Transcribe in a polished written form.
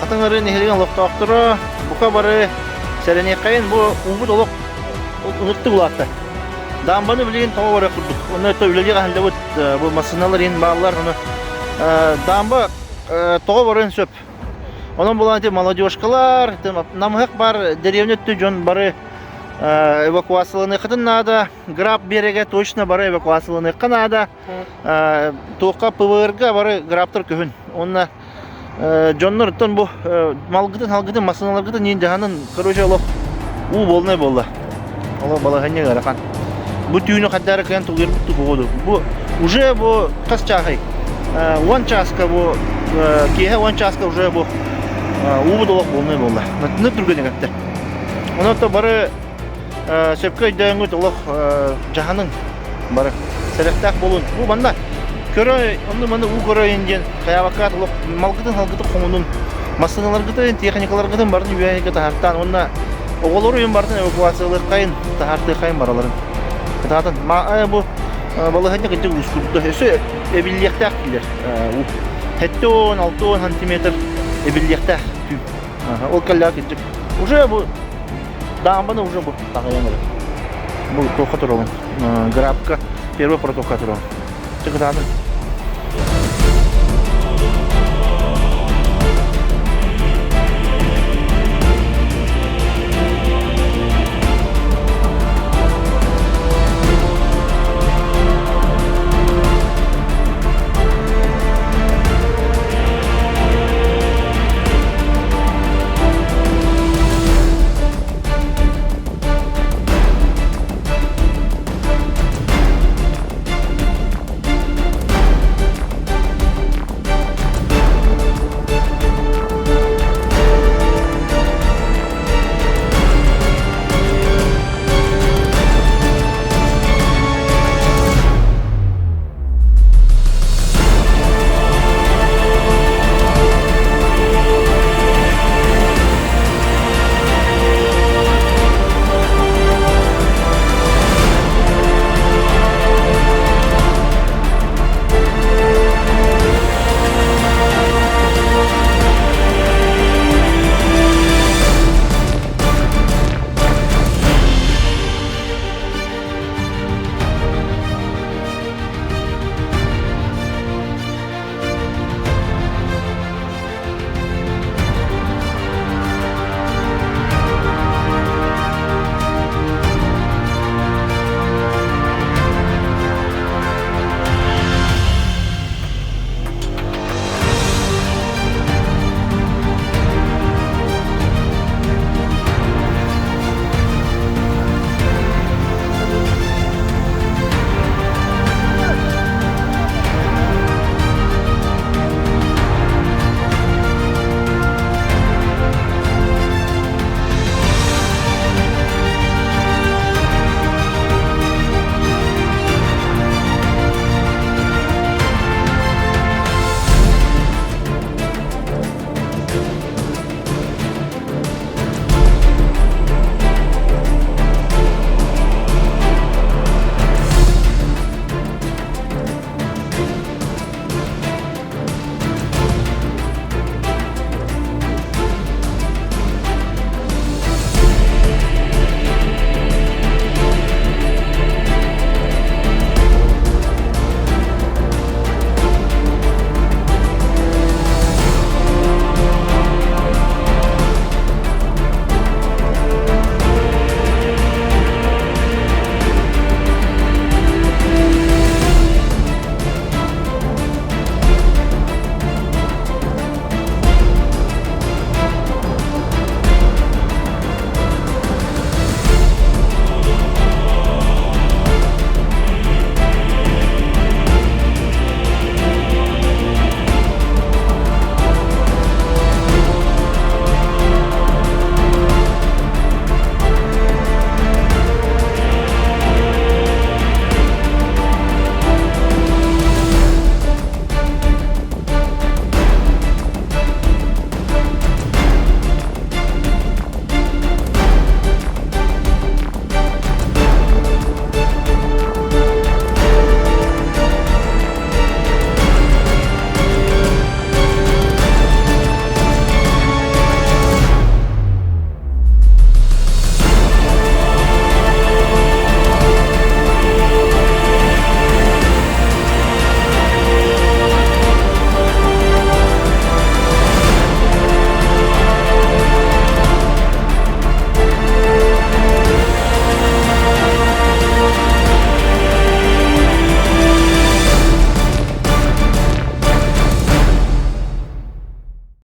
Хатыҥыры нэһилиэгин олохтоохторо бука бары сэрэниэххэйин бу уубут олох ыныртык улаатта. Даамбаны билигин тоҕо барыах курдук. Онно это үлэлии хаһыллыбыт бу массыыналар иһин бааллар. Ону даамба тоҕо барыан сөп. Онон булан ити молодежкалар, намыһах бар деревня өттү дьон бары эвакуацияланыаххытын наада. Граб биэрэгэ точно бары эвакуацияланыахха наада. Туохха ПВР-га бары грабтар көһүн. Уонна дьоннор оттон бу малгытын, халгытын, массыыналаргытын иин дьаһанын, короче, олох уу буолнай буолла. Олох балаһыанньа ыарахан. Бу түүнү хайдары кыайан тулуйарбыт тугу Бу уже бу хас чааһый? 10 чааска бу киэһэ 10 чааска уже бу уубут олох буолнай буолла. Натыны түргэн эгэттэр. Онон бары сөпкө өйдөөҥҥүт олох дьаһаныҥ бары сэрэхтээх буолун. Бу манна көрө онну манна уу көрөйүн диэн хайаабаккаат олох малгытын халгытын хомунун массыыналаргытын техникаларгытын барын үөһэгэ таһартаан уонна оҕолору үйүн бартын эвакуациялыаххайын таһаартыаххайын бараларын кытаатан бу балаһыанньа кырдьык уустугурда өссө эбиллиэхтээх дииллэр 76 сантиметр эбиллиэхтээх түүн ол кэллэҕэ кырдьык уже бу Даамбаны уже бу таҕайан эрэр. Бу туохха турабын? Грабка первый протокка турабын. Чыкытаатын.